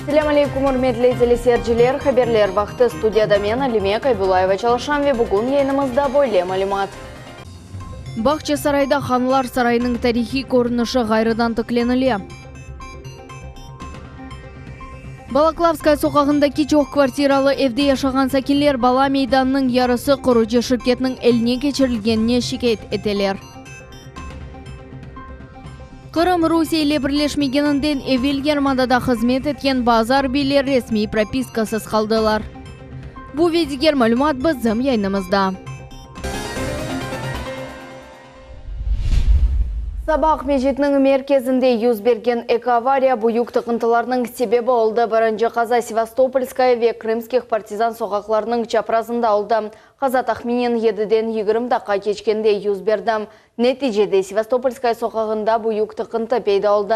Selâm aleyküm, ürmetli teleseyirciler! Haberler vaqtı. Studiyada men, Alime Kaybulayeva çalışam ve bugün yayınımızda böyle malümat. Bağçasarayda Hanlar sarayınıñ tarihiy körünişi ğayrıdan tiklenile. Balaklavskaya soqağındaki çoq kvartiralı evde yaşağan sakinler bala meydanınıñ yarısı qurucı şirketiniñ eline keçirilgenine şikâyet eteler. Qırım Rusiye ile birleşmegeninden evel yarımadada hızmet etken bazı arbiyler resmiy propiskasız qaldılar. Bu ve diger malümat bizim yayınımızda. Saba Aqmescitniñ merkezinde yüz bergen eki avariya büyük tıqıntılarnıñ sebebi oldı. Birinci qaza Sevastopolskaya ve Krımskih partizan soqaqlarınıñ çaprazında oldı. Qaza tahminen yediden 20 daqqa keçkende yüz berdi. Neticede Sevastopolskaya soqağında büyük tıqıntı peyda oldı.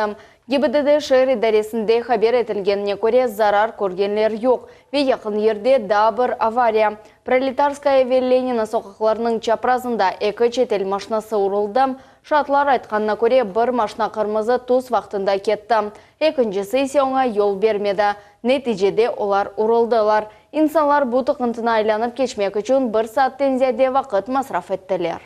GİBDD şeer idaresinde haber etilgenine köre, zarar körgenler yoq ve yaqın yerde daa bir avariya, Proletarskaya ve Lenina soqaqlarınıñ çaprazında eki çetel maşinası uruldı. Şaatlar aytqanına köre, bir maşina qırmızı tüs vaqtında ketti, ekincisi ise oña yol bermedi. Neticede olar uruldılar. İnsanlar bu tıqıntını aylanıp keçmek içün bir saatten ziyade vaqıt masraf ettiler.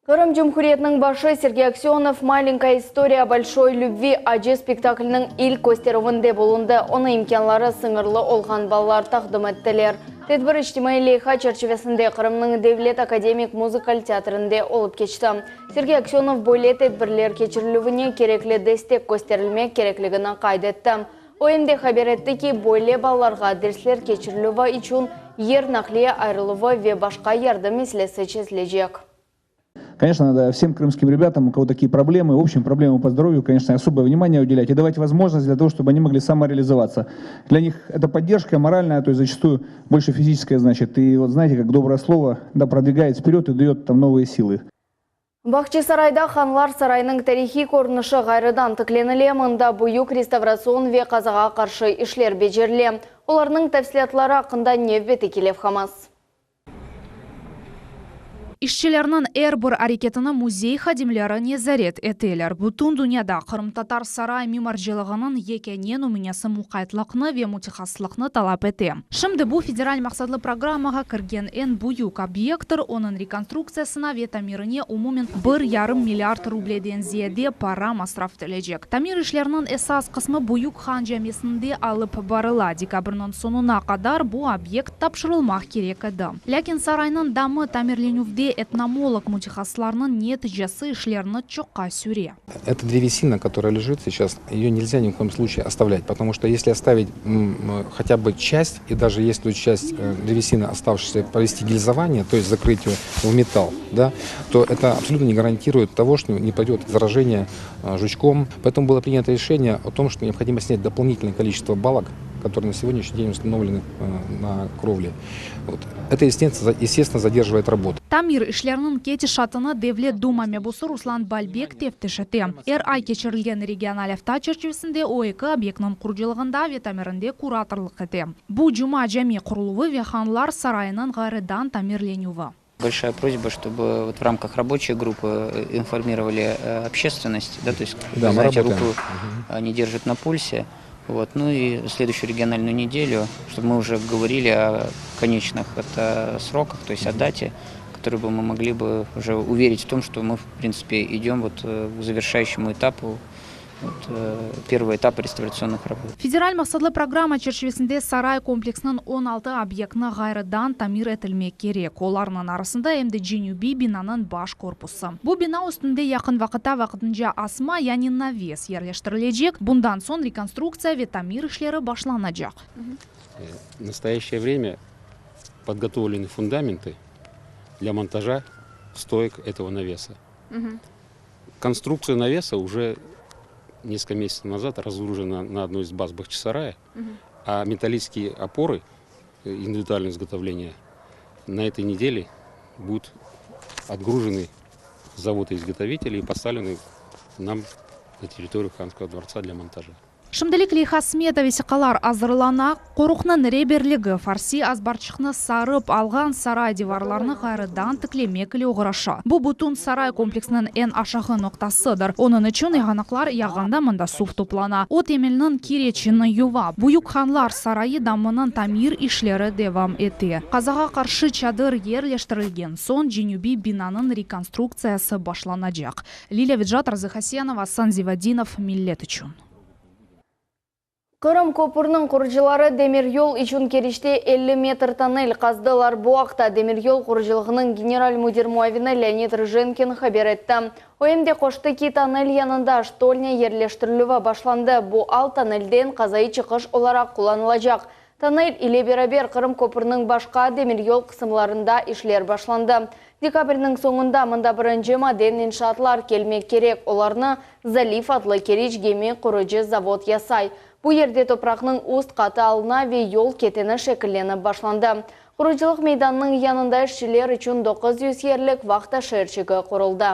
Qırım Cumhuriyetiniñ başı Sergey Aksönov Malenkaya istoriya bolşoy lübvi acı spektakliniñ ilk kösterüvinde bulundı. Onı imkânları sıñırlı olğan balalar taqdim ettiler. Tedbir içtimaiy leyha çerçivesinde Qırımnıñ devlet akademik muzıkal teatrinde olıp keçti. Sergey Aksönov böyle tedbirler keçirilüvine kerekli destek kösterilmek kerekligini qayd etti. O em de haber etti ki, böyle balalarğa dersler keçirilüvi içün yer, naqliye ayırıluvı ve başqa yardım meselesi çezilecek. Конечно, надо всем крымским ребятам, у кого такие проблемы, в общем, проблемы по здоровью, конечно, особое внимание уделять и давать возможность для того, чтобы они могли самореализоваться. Для них это поддержка моральная, то есть зачастую больше физическая, значит. И вот знаете, как доброе слово, да, продвигает вперед и дает там новые силы. Bağçasarayda Hanlar sarayınıñ tarihiy körünişi ğayrıdan tiklenile, mında büyük restavratsion ve qazağa qarşı işler becerile. Olarnıñ tafsilâtları aqqında nevbetteki levhamız. İşçilerniñ er bir areketini müzey hadimleri nezaret eteler. Bütün dünyada qırımtatar saray mimarcılığınıñ yekâne nümünesi muqaytlıqnı ve mütehassıslıqnı talap ete. Şimdi bu federal maqsatlı programmağa kirgen eñ büyük obyekttir, onıñ rekonstruktsiyasına ve tamirine umumen bir yarım milliard rubleden ziyade para masraf etilecek. Tamir işleriniñ esas qısmı Büyük Han camisinde alıp barıla, dekabrniñ soñuna qadar bu obyekt tapşırılmaq kerek edi. Lâkin saraynıñ damı tamirlenüvde etnomolog mütehassıslarnıñ neticesi işlerni çoqqa süre. Эта древесина, которая лежит сейчас, ее нельзя ни в коем случае оставлять, потому что если оставить хотя бы часть, и даже если часть древесины оставшаяся провести гильзование, то есть закрыть ее в металл, да, то это абсолютно не гарантирует того, что не пойдет заражение жучком. Поэтому было принято решение о том, что необходимо снять дополнительное количество балок, которые на сегодняшний день установлены на кровле. Вот. Это, естественно, задерживает работу. Tamir işleriniñ ketişatını Devlet Duma mebusı Ruslan Balbek teftiş ete. Er ay keçirilgen regional afta çerçivesinde o eki obyektniñ qurucılığında ve tamirinde kuratorlıq ete. Bu Cuma cami quruluvı ve Hanlar sarayınıñ ğayrıdan tamirlenüvi. Большая просьба, чтобы вот в рамках рабочей группы информировали общественность, да, то есть, Да, мы знаете, работаем. руку они держат на пульсе. Вот. Ну и следующую региональную неделю, чтобы мы уже говорили о конечных это сроках, то есть о дате, которую бы мы могли бы уже уверить в том, что мы, в принципе, идем вот к завершающему этапу, вот, первого этапа реставрационных работ. Federal maqsatlı programma çerçivesinde saray kompleksiniñ 16 obyektini ğayrıdan tamir etilmek kerek. Olarnıñ arasında em de cenübiy binanıñ baş korpusı. Bu bina üstünde yaqın vaqıtta vaqtınca asma, yani naves yerleştirilecek. Bundan soñ rekonstruktsiya ve tamir işleri başlanacaq. В настоящее время подготовлены фундаменты для монтажа стоек этого навеса. Конструкция навеса уже несколько месяцев назад разгружена на одной из баз Бахчисарая, а металлические опоры индивидуального изготовления на этой неделе будут отгружены с завода-изготовителей и поставлены нам на территорию Ханского дворца для монтажа. Şimdilik leyha-smeta vesiqalar azırlana. Qoruqnıñ reberligi farsiy azbarçıqnı sarıp alğan saray divarlarını ğayrıdan tiklemek ile oğraşa. Bu, bütün saray kompleksiniñ eñ aşağı noqtasıdır. Onıñ içün yağanaqlar yağğanda mında suv toplana. O, temelniñ kireçini yuva. Büyük Hanlar sarayı damınıñ tamir işleri devam ete. Qazağa qarşı çadır yerleştirilgen soñ cenübiy binanıñ rekonstruktsiyası başlanacaq. Lilâ Vecat, Arzı Hasenov, Asan Zivadinov, Millet içün. Qırım köpürniñ qurucıları demiryol içün Keriçte 50 metr tonnel qazdılar. Bu aqta demiryol qurucılığınıñ general müdir muavini Leonid Rıjenkin haber etti. O em de qoştı ki, tonnel yanında ştolnâ yerleştirilüvi başlandı. Bu al tonnelden qazaiy çıqış olaraq qullanılacaq. Tonnel ile beraber Qırım köprüniñ başqa demiryol qısımlarında işler başlandı. Dekabrniñ soñunda mında birinci maden inşaatlar kelmek kerek, olarnı Zaliv adlı Keriç gemi qurucı zavod yasay. Bu yerde topraqnıñ üst qatı alına ve yol keteni şekillenip başlandı. Qurucılıq meydanınıñ yanında işçiler içün 900 yerlik vahta şeerçigi quruldı.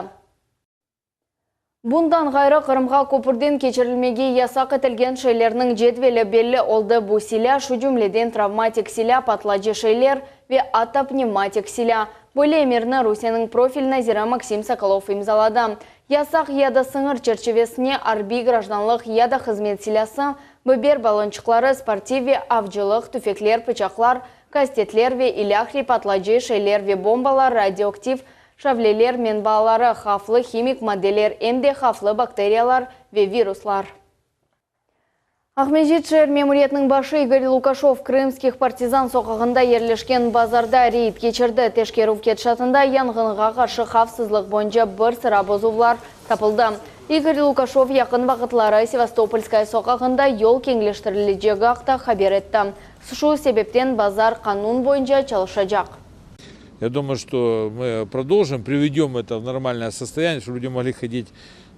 Bundan ğayrı, Qırımğa köpürden keçirilmege yasaq etilgen şeylerniñ cedveli belli oldı. Bu silâ, şu cümleden travmatik silâ, patlacı şeyler ve atta pnevmatik silâ. Böyle emirni Rusiyeniñ profil naziri Maksim Sokolov imzaladı. Yasaq ya da sıñır çerçivesine arbiy, grajdanlıq ya da hızmet silâsı, biber balonçıqları, sportiv ve avcılıq tüfekler, pıçaqlar, kastetler ve ilâhre patlacı şeyler ve bombalar, radioaktiv şavleler menbaaları, havflı himik maddeler, em de havflı bakteriyalar ve viruslar. Aqmescit şeer memuriyetiniñ başı İgor Lukaşev Krımskih partizan soqağında yerleşken bazarda reyd keçirdi. Teşkerüv ketişatında yanğınğa qarşı havfsızlıq boyunca bir sıra bozuvlar tapıldı. İgor Lukaşev yaqın vaqıtları Sevastopolskaya soqağında yol keñleştirilecegi aqta haber etti. Şu sebepten bazar qanun boyunca çalışacaq. Я думаю, что мы продолжим, приведем это в нормальное состояние, чтобы люди могли ходить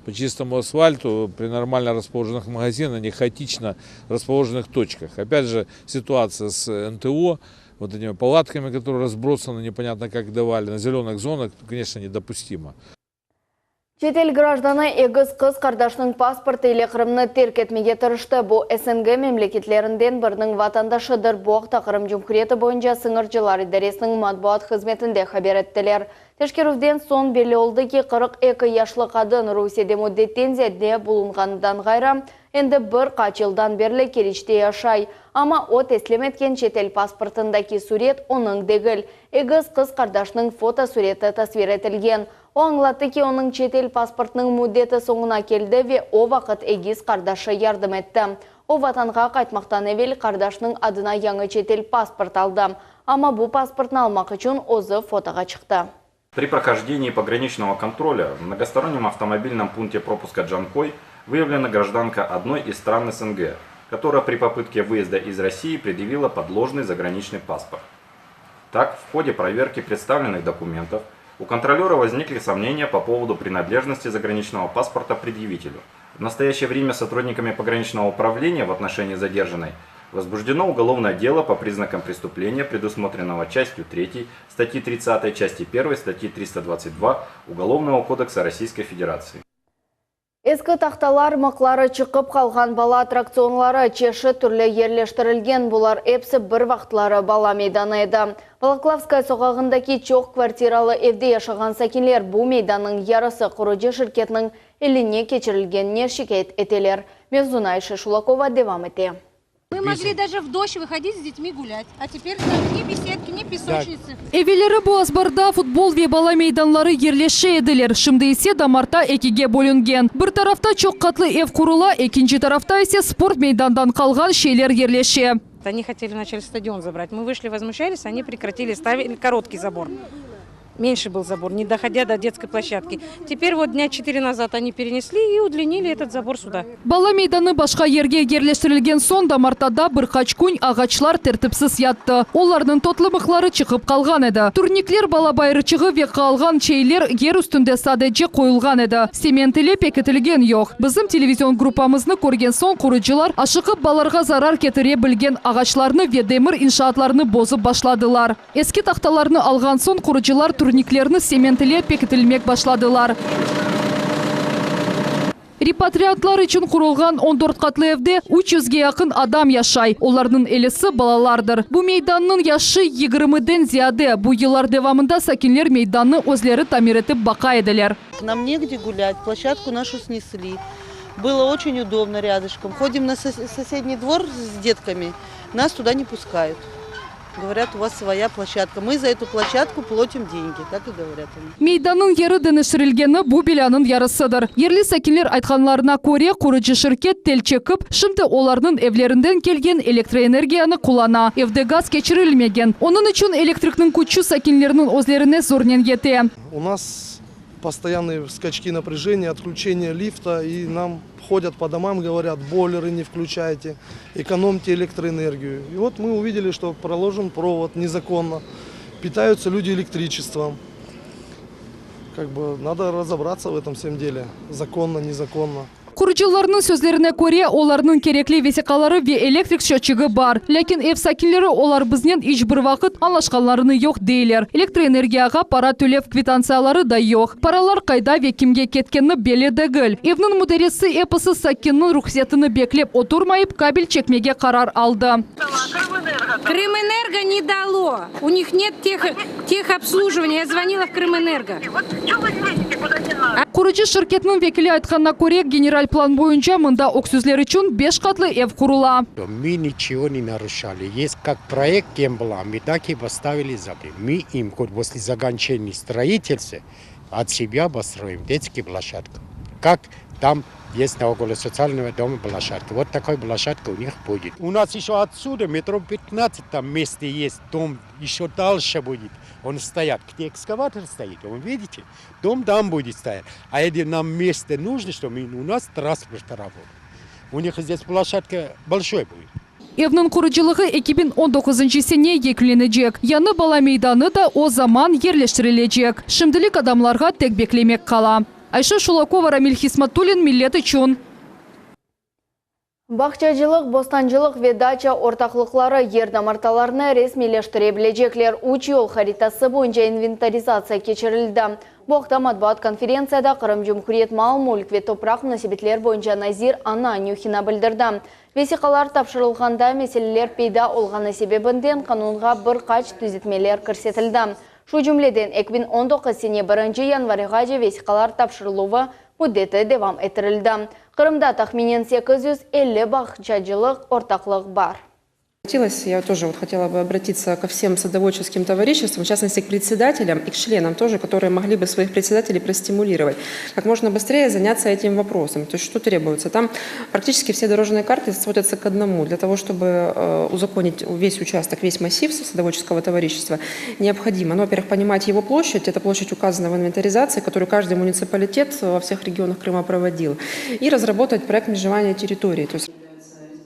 по чистому асфальту при нормально расположенных магазинах, а не хаотично расположенных точках. Опять же, ситуация с НТО, вот этими палатками, которые разбросаны, непонятно как давали, на зеленых зонах, конечно, недопустимо. Çetel grajdanı egiz qız qardaşnıñ pasportı ile Qırımnı terk etmege tırıştı. Bu SNG memleketlerinden biriniñ vatandaşıdır. Bu aqta Qırım Cumhuriyeti boyunca sıñırcılar idaresiniñ matbuat hızmetinde haber ettiler. Teşkerüvden soñ belli oldı ki, 42 yaşlı qadın Rusiyede müddetten ziyade bulunğanından ğayrı, endi bir qaç yıldan berli Keriçte yaşay. Amma o teslim etken çetel pasportındaki süret onıñ degil, egiz qız qardaşnıñ fotosüreti tasvir etilgen. O añlattı ki, onıñ çetel pasportınıñ müddeti soñuna keldi ve o vaqıt egiz qardaşı yardım etti. O vatanğa qaytmaqtan evel qardaşınıñ adına yañı çetel pasport aldı. Amma bu pasportnı almaq içün özü fotoğa çıqtı. При прохождении пограничного контроля в многостороннем автомобильном пункте пропуска Джанкой выявлена гражданка одной из стран СНГ, которая при попытке выезда из России предъявила подложный заграничный паспорт. Так, в ходе проверки представленных документов у контролера возникли сомнения по поводу принадлежности заграничного паспорта предъявителю. В настоящее время сотрудниками пограничного управления в отношении задержанной возбуждено уголовное дело по признакам преступления, предусмотренного частью 3 статьи 30 части 1 статьи 322 Уголовного кодекса Российской Федерации. Eski tahtalar, mıqları çıqıp qalğan bala attraktsionları çeşit türlü yerleştirilgen. Bular episi bir vaqıtları bala meydanı edi. Balaklavskaya soqağındaki çoq kvartiralı evde yaşağan sakinler bu meydannıñ yarısı qurucı şirketiniñ eline keçirilgenine şikâyet eteler. Mevzunı Ayşe Şulakova devam ete. Мы могли даже в дождь выходить с детьми гулять. А теперь там ни беседки, ни песочницы. Evelleri bu azbarda futbol ve bala meydanları yerleşe ediler. Şimdi ise damarta ekige bölüngen. Bir tarafta çoq qatlı ev qurula, ekinci tarafta ise sport meydandan qalğan şeyler yerleşe. Они хотели вначале стадион забрать. Мы вышли, возмущались, они прекратили, ставили короткий забор. Меньше был забор, не доходя до детской площадки. Теперь вот дня четыре назад они перенесли и удлинили этот забор сюда. Bala meydanı başqa yerge yerleştirilgen soñ damartada bir qaç kün ağaçlar tertipsiz yattı. Olarnıñ totlı mıqları çıqıp qalğan edi. Turnikler, bala bayırçığı ve qalğan şeyler yer üstünde sadece qoyulğan edi. Tsement ile pekitilgen yoq. Bizim televizion gruppamıznı körgen soñ qurucılar aşıqıp balalarğa zarar ketire bilgen ağaçlarnı ve demir inşaatlarnı bozıp başladılar. Eski tahtalarnı alğan soñ qurucılar turniklerni tsement ile pekitilmek başladılar. Repatriantlar içün qurulğan 14 qatlı evde üç yüzge yaqın adam yaşay, olarnıñ ellisi balalardır. Bu meydannıñ yaşı yigirmiden ziyade. Bu yıllar devamında sakinler meydannı özleri tamir etip baqa ediler. Нам негде гулять, площадку нашу снесли. Было очень удобно рядышком. Ходим на соседний двор с детками, нас туда не пускают. Говорят, у вас своя площадка. Мы за эту площадку платим деньги, так и говорят они. Meydannıñ yeri deñiştirilgeni bu belânıñ yarısıdır. Yerli sakinler aytqanlarına köre, qurucı şirket tel çekip, şimdi olarnıñ evlerinden kelgen elektroenergiyanı qullana. Evde gaz keçirilmegen. Onıñ içün elektrikniñ küçü sakinlerniñ özlerine zornen yete. У нас постоянные скачки напряжения, отключение лифта, и нам ходят по домам, говорят, бойлеры не включайте, экономьте электроэнергию. И вот мы увидели, что проложен провод незаконно, питаются люди электричеством. Как бы надо разобраться в этом всем деле, законно, незаконно. Qurucılarnıñ sözlerine köre, olarnıñ kerekli vesiqaları ve elektrik счётчиги bar. Lâkin ev sakinleri olar biznen iç bir vaqıt añlaşqanlarını yoq deyler. Elektroenergiyağa para tölev kvitantsiyaları da yoq. Paralar qayda ve kimge ketkeni belli degil. Evniñ müdiresi episi sakinniñ ruhsetini beklep oturmayıp, kabel çekmege qarar aldı. Крымэнерго не дало. У них нет тех, техобслуживания. Я звонила в Крымэнерго. Qurucı şirketiniñ vekili aytqanına köre, general plan boyunca mında öksüzler içün beş qatlı ev qurula. Мы ничего не нарушали. Есть как проект кем была, мы так и поставили забор. Мы им хоть после заканчивания строительства от себя построим детские площадку. Как там есть на около социального дома площадка. Вот такой площадка у них будет. У нас еще отсюда метров 15 там место есть, дом еще дальше будет. Он стоят, где экскаватор стоит, он видите, дом там будет стоять. А если нам место нужно, что мы, у нас транспорт работает. У них здесь площадка большой будет. Evniñ qurucılığı 2019 sene yekünlenecek. Yañı bala meydanı da o zaman yerleştirilecek. Şimdilik adamlarğa tek beklemek qala. Ayşe Şulakova, Ramil Hismatulin, Millet içün. Bağçacılıq, bostancılıq ve daça ortaqlıqları yer damartılarını resmiyleştire bilecekler. Üç yol haritası boyunca inventarizatsiya keçirildi. Bu aqta matbuat konferentsiyada Qırım Cumhuriyet mal, mülk ve topraq munasebetler boyunca nazir Anna Anühina bildirdi. Vesiqalar tapşırılğanda meseleler peyda olğanı sebebinden qanunğa bir qaç tüzetmeler kirsetildi. Şu cümleden 2019 sene 1 yanvarğace vesiqalar tapşırıluvı müddeti devam ettirildi. Qırımda tahminen 850 bağçacılıq ortaqlıq bar. Хотелось, я тоже вот хотела бы обратиться ко всем садоводческим товариществам, в частности, к председателям и к членам тоже, которые могли бы своих председателей простимулировать, как можно быстрее заняться этим вопросом. То есть что требуется? Там практически все дорожные карты сводятся к одному. Для того, чтобы узаконить весь участок, весь массив садоводческого товарищества, необходимо, ну, во-первых, понимать его площадь. Эта площадь указана в инвентаризации, которую каждый муниципалитет во всех регионах Крыма проводил, и разработать проект межевания территории. То есть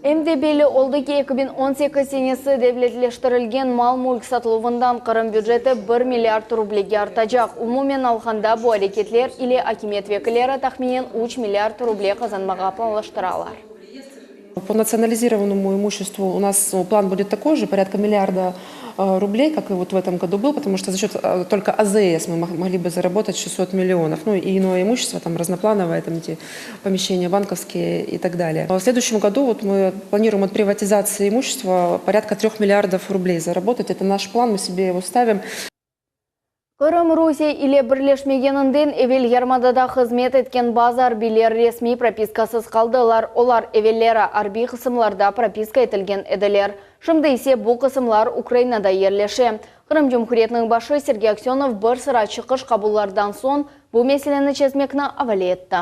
Em de belli oldı ki 2018 senesi devletleştirilgen mal-mülk satıluvından Qırım büceti 1 milliard rublege artacaq. Umumen alğanda bu areketler ile akimiyet vekilleri tahminen 3 milliard ruble qazanmağa planlaştıralar. По национализированному имуществу у нас ну, план будет такой же, порядка миллиарда рублей, как и вот в этом году был, потому что за счет только АЗС мы могли бы заработать 600 миллионов. Ну и иное имущество, там разноплановое, там эти помещения банковские и так далее. В следующем году вот мы планируем от приватизации имущества порядка 3 миллиардов рублей заработать. Это наш план, мы себе его ставим. Qırım Rusiye ile birleşmegeninden evel yarımadada hızmet etken bazı arbiyler resmiy propiskasız qaldılar. Olar evelleri arbiy qısımlarda propiska etilgen ediler. Şimdi ise bu qısımlar Ukrainada yerleşe. Qırım Cumhuriyetiniñ başı Sergey Aksenov bir sıra çıqış qabullardan soñ bu meseleni çezmekni avale etti.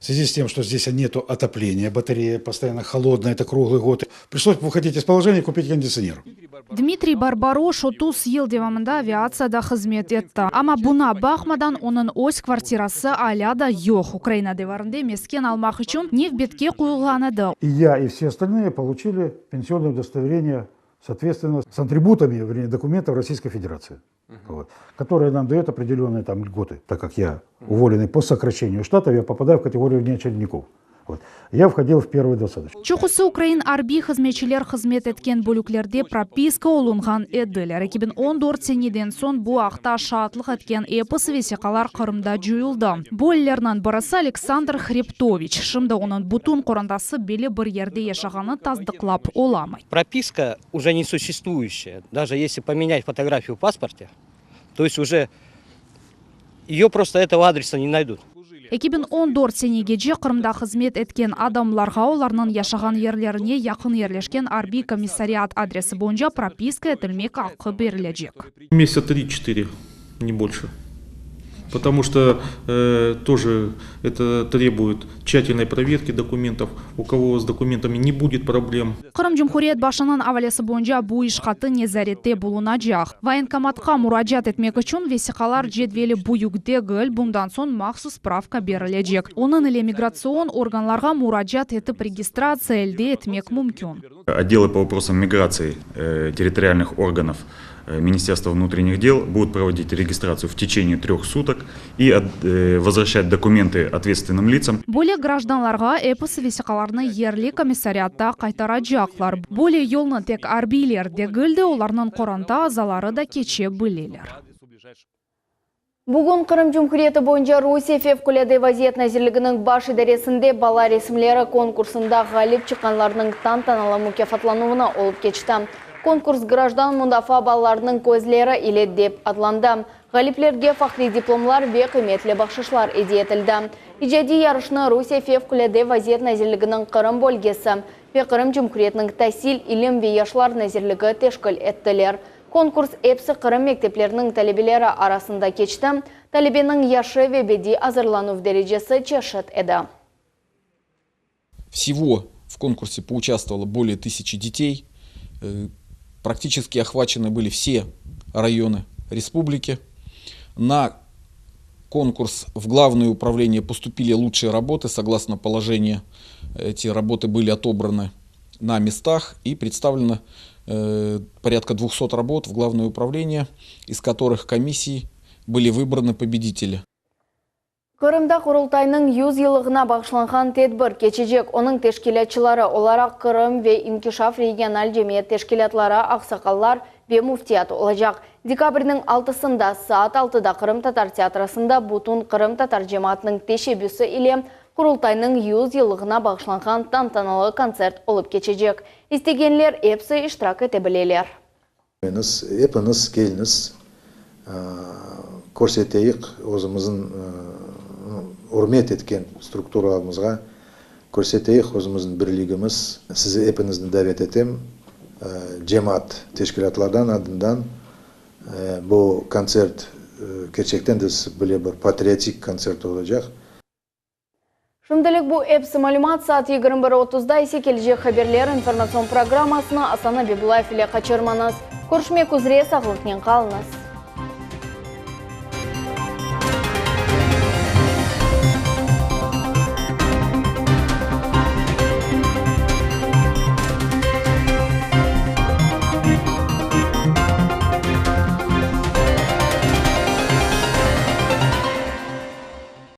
В связи с тем, что здесь нету отопления, батарея постоянно холодная, это круглый год, пришлось выходить из положения и купить кондиционер. Дмитрий Барбарош 30 yıl devamında aviatsiyada hızmet etti. Amma buña baqmadan onıñ öz kvartirası alâ da yoq. Ukraina divarında mesken almaq içün nevbetke qoyulğan edi. И я, и все остальные получили пенсионное удостоверение, соответственно, с атрибутами, вернее, документов Российской Федерации, вот, которые нам дает определенные там льготы. Так как я уволенный по сокращению штатов, я попадаю в категорию внеочередников. Вот. Я входил в первую двадцаточку. Çoqusı ukrain arbiy hızmetçiler hızmet etken bölüklerde propiska olunğan ediler. 2014 seneden soñ bu aqta şaatlıq etken episi vesiqalar Qırımda coyuldı. Böylelerniñ birisi Aleksandr Hreptoviç. Şimdi onıñ bütün qorantası belli bir yerde yaşağanı tasdıqlap olamay. Propiska уже не существующая. Даже если поменять фотографию в паспорте, то есть уже ее просто этого адреса не найдут. 2014 senegece Qırımda hızmet etken adamlarğa olarnıñ yaşağan yerlerine yaqın yerleşken arbiy komissariat adresi boyunca propiska etilmek aqqı berilecek. Месяца три-четыре, не больше. Потому что э, тоже это требует тщательной проверки документов. У кого с документами не будет проблем. Qırım Cumhuriyet başınıñ avalesi boyunca bu iş qattı nezarette bulunacaq. Voyenkomatqa muracaat etmek içün vesiqalar cedveli büyük degil, bundan soñ mahsus spravka berilecek. Onıñ ile migratsion organlarğa muracaat etip registratsiya elde etmek mümkün. Отделы по вопросам миграции э, территориальных органов э, Министерства внутренних дел будут проводить регистрацию в течение трех суток и э, возвращать документы ответственным лицам. Böyle grajdanlarğa episi vesiqalarnı yerli komissariatta qaytaracaqlar. Böyle yolnı tek arbiyler degil de, olarnıñ qoranta azaları da keçe bileler. Bugün Qırım Cumhuriyeti boyunca Rusiye Fevqulâde vaziyet nazirliginiñ baş idaresinde bala resimleri konkursında ğalip çıqqanlarnıñ tantanalı mukâfatlanuvını olıp keçti. Konkurs Grajdan mudafaa balalarnıñ közleri ile dep adlandı. Ğaliplerge fahriy diplomlar ve qıymetli bahşışlar ediye etildi. İcadiy yarışnı Rusiye Fevqulâde vaziyet nazirliginiñ Qırım bölgesi ve Qırım Cumhuriyetiniñ Tasil, ilim ve yaşlar nazirligi teşkil ettiler. Konkurs epsi Qırım mektepleriniñ talebeleri arasında keçti. Talebeniñ yaşı ve bediy azırlanuv derecesi çeşit edi. Всего в конкурсе поучаствовало более тысячи детей. Э, практически охвачены были все районы республики. На конкурс в Главное управление поступили лучшие работы. Согласно положению, эти работы были отобраны на местах и представлено э, порядка 200 работ в Главное управление, из которых комиссией были выбраны победители. Qırımda Qurultaynıñ 100 yıllığına bağışlanğan tedbir keçecek. Onıñ teşkilâtçıları olaraq Qırım ve İnkişaf regional cemiyet teşkilâtları, aqsaqallar ve müftiyat olacaq. Dekabrniñ 6-sında saat 6-da Qırımtatar teatrosında bütün qırımtatar cemaatınıñ teşebbüsi ile Qurultaynıñ 100 yıllığına bağışlanğan tantanalı kontsert olıp keçecek. İstegenler episi iştirak ete bileler. Epiñiz keliñiz, körseteyik özümizniñ ürmet etken strukturamızğa, körseteyik özümizniñ birligimiz. Sizi epiñizni davet etem cemaat teşkilâtlardan adından bu kontsert kerçekten de bile bir patriotik kontsert olacaq. Şimdilik bu episi malümat saat 21.30-da ise kelecek haberler informatsion programmasını Asan Abibullayev ile qaçırmañız. Körüşmek üzre sağlıqnen qalıñız.